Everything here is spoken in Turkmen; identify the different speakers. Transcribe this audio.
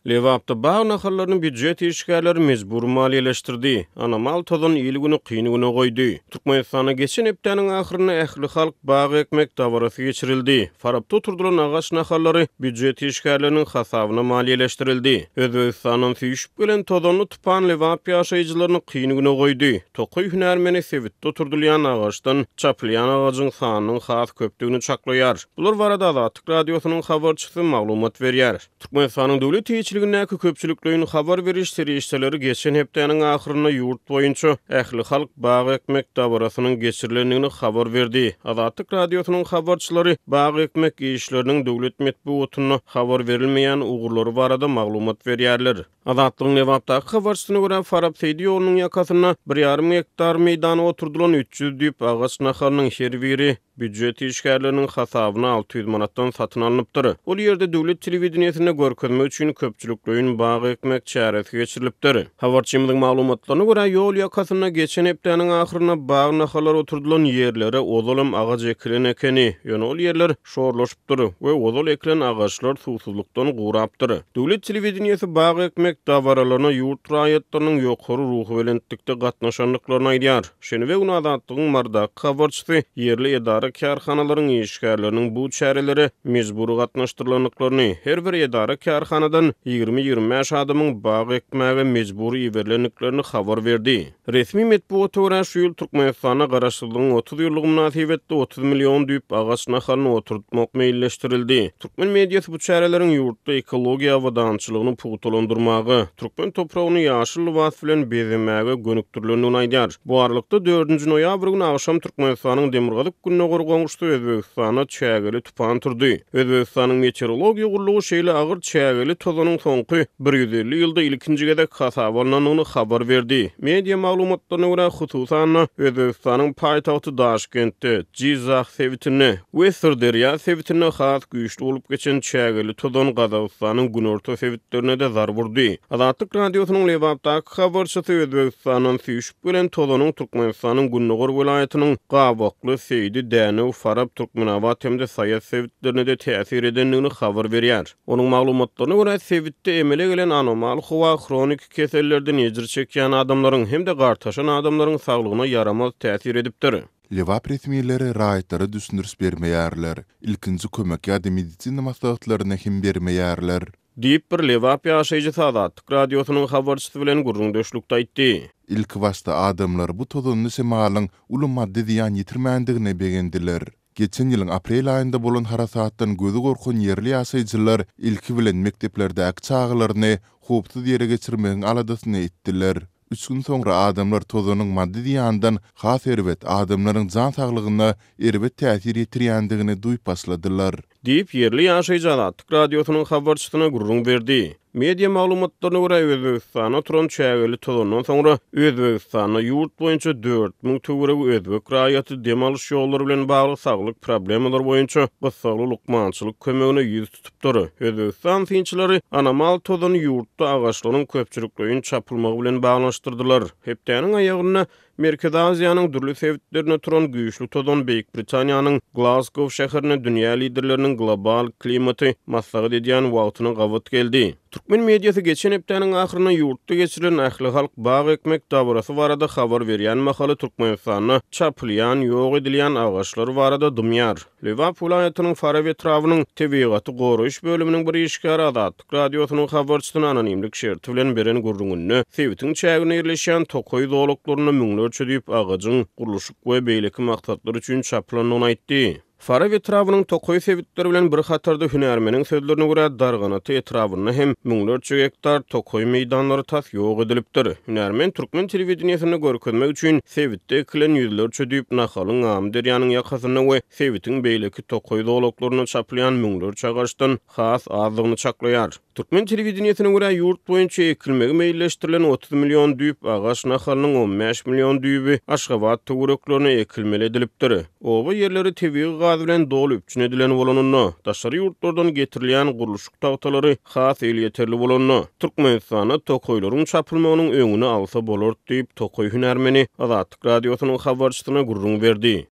Speaker 1: Lebapda bag nahallaryny býujet işgärleri mejbury maliýeleşdirdi. Anomal tozan il-güni kyn güne goýdy. Türkmenistanda geçen hepdäniň ahyrynda ählihalk bag ekmek dabarasy geçirildi. Farapda oturdylan agaç nahallary býujet işgärleriniň hasabyna maliýeleşdirildi. Özbegistandan süýşüp gelen tozanly tupan Lebap ýaşaýjylaryny kyn güne goýdy. Tokaý hünärmeni sebitde oturdylýan agaçdan çapylýan agajyň sanynyň has köpdügini çaklaýar. Bular barada Azatlyk Radiosynyň habarçysy maglumat berýär. Türkmenistanyň döwlet eýeçiligindäki köpçülikleýin habar beriş serişdeleri geçen hepdäniň ahyrynda ýurt boýunça ählihalk bag ekmek dabarasynyň geçirilendigini habar berdi. Azatlyk Radiosynyň habarçylary bag ekmek işleriniň döwlet metbugatynda habar berilmeýän ugurlary barada maglumat berýärler. Azatlygyň Lebapdaky habarçysyna görä, Farap-Seýdi ýolunyň ýakasynda bir ýarym gektar meýdana oturdylan 300 düýp agaç nahalynyň her biri Býujet işgärleriniň hasabyna 600 manatdan satyn alnypdyr. Ol ýerde döwlet telewideniýesinde görkezmek üçin köpçülikleýin bag ekmek çäresi geçirilipdir. Habarçymyzyň maglumatlaryna görä, ýol ýakasynda geçen hepdäniň ahyrynda bag nahallary oturdylan ýerlere ozalam agaç ekilen ekeni, ýöne ol ýerler şorlaşypdyr we ozal ekilen agaçlar suwsuzlykdan gurapdyr. Döwlet telewideniýesi bag ekmek dabaralaryna ýurt raýatlarynyň ýokary ruhubelentlikde gatnaşandyklaryny aýdýar. Şenbe güni Azatlygyň Marydaky habarçysy ýerli edara-kärhanalaryň işgärleriniň bu çärelere mejbury gatnaşdyrylandyklaryny, her bir edara-kärhanadan 20-25 adamyň bag ekmäge mejbury iberilendiklerini habar berdi. Resmi metbugata görä, şu ýyl Türkmenistanda Garaşsyzlygyň 30 ýyllygy mynasybetli 30 million düýp agaç nahalyny oturtmak meýilleşdirildi. Türkmen mediasy bu çäreleriň ýurtda ekologiýa abadançylygyny pugtalandyrmaga, türkmen topragyny ýaşyl lybas bilen bezemäge gönükdirilendigini aýdýar. Bu aralykda, dördünji noýabr güni agşam Türkmenistanyň demirgazyk-gündogar goňşusy Özbegistanda çägeli tupan turdy. Özbegistanyň Meteorologiýa gullugy şeýle agyr çägeli tozanyň soňky 150 ýylda ilkinji gezek hasaba alnandygyny habar berdi. Media maglumatlaryna görä, hususan-da, Özbegistanyň paýtagty Daşkentde, Jyzzah sebitinde we Syrderýa sebitinde has güýçli bolup geçen çägeli tozan Gazagystanyň günorta sebitlerine-de zarba urdy. Azatlyk Radiosynyň Lebapdaky habarçysy Özbegistandan süýşüp gelen tozanyň Türkmenistanyň gündogar welaýatynyň Gabakly, Seýdi, Dänew, Farap, Türkmenabat hem-de Saýat sebitlerine-de täsir edendigini habar berýär. Onuň maglumatlaryna görä, sebitde emele gelen anomal howa hroniki kesellerden ejir çekýän adamlaryň hem-de gartaşan adamlaryň saglygyna ýaramaz täsir edipdir.
Speaker 2: Lebap resmileri raýatlara düşündiriş bermeýärler, ilkinji kömek ýa-da medisina maslahatlaryny hem bermeýärler.
Speaker 1: Diýip, bir lebap ýaşaýjysy Azatlyk Radiosynyň habarçysy bilen gürrüňdeşlikde aýtdy.
Speaker 2: Ilkibaşda adamlar bu tozanly şemalyň uly maddy zyýan ýetirmändigine begendiler. Geçen ýylyň aprel aýynda bolan harasatdan gözi gorkan ýerli ýaşaýjylar ilki bilen mekdeplerdäki çagalaryny howpsuz ýere geçirmegiň aladasyny etdiler. Üç gün soňra adamlar tozanyň maddy zyýandan has erbet, adamlaryň jan saglygyna erbet täsir ýetirýändigini duýup başladylar.
Speaker 1: Diýip, ýerli ýaşaýjy Azatlyk Radiosynyň habarçysyna gürrüň berdi. Media maglumatlaryna görä, Özbegistanda turan çägeli tozandan soňra Özbegistanda ýurt boýunça 4000 töweregi özbek raýaty dem alyş ýollary bilen bagly saglyk problemalary boýunça gyssagly lukmançylyk kömegine ýüz tutupdyr. Özbegistan synçylary anomal tozany ýurtda agaçlaryň köpçülikleýin çapylmagy bilen baglanyşdyrdylar. Hepdäniň aýagynda Merkezi Aziýanyň dürli sebitlerinde turan güýçli tozan Beýik Britaniýanyň Glazgow şäherinde dünýä liderleriniň global klimaty maslahat edýän wagtyna gabat geldi. Türkmen mediasy geçen hepdäniň ahyrynda ýurtda geçirilen ählihalk bag ekmek dabarasy barada habar berýän mahaly Türkmenistanda çapylýan, ýok edilýän agaçlar barada dymýar. Lebap welaýatynyň Farap etrabynyň Tebigaty goraýyş bölüminiň bir işgäri Azatlyk Radiosynyň habarçysyna anonimlik şerti bilen beren gürrüňinde sebitiň çäginde ýerleşýän tokaý zolaklarynda müňlerçe düýp agajyň gurluşyk we beýleki maksatlar üçin çapylandygyny aýtdy. Farap etrabynyň tokaý sebitleri bilen bir hatarda hünärmeniň sözlerine görä Darganata etrabynda hem müňlerçe gektar tokaý meýdanlary tas ýok edilipdir. Hünärmen türkmen telewideniýesinde görkezmek üçin sebitde ekilen ýüzlerçe düýp nahalyň Amyderýanyň ýakasynda we sebitiň beýleki tokaý zolaklarynda çapylýan müňlerçe agaçdan has azdygyny çaklaýar. Türkmen telewideniýesine görä, ýurt boýunça ekilmegi meýilleşdirilen 30 million düýp agaç nahalynyň 15 million düýbi Aşgabat töwereklerine ekilmeli edilipdir. Oba ýerleri tebigy gaz bilen doly üpjün edilen bolanynda, daşary ýurtlardan getirilýän gurluşyk tagtalary has elýeterli bolanda, Türkmenistanda tokaýlaryň çapylmagynyň öňüni alsa bolardy diýip, tokaý hünärmeni Azatlyk Radiosynyň habarçysyna gürrüň berdi.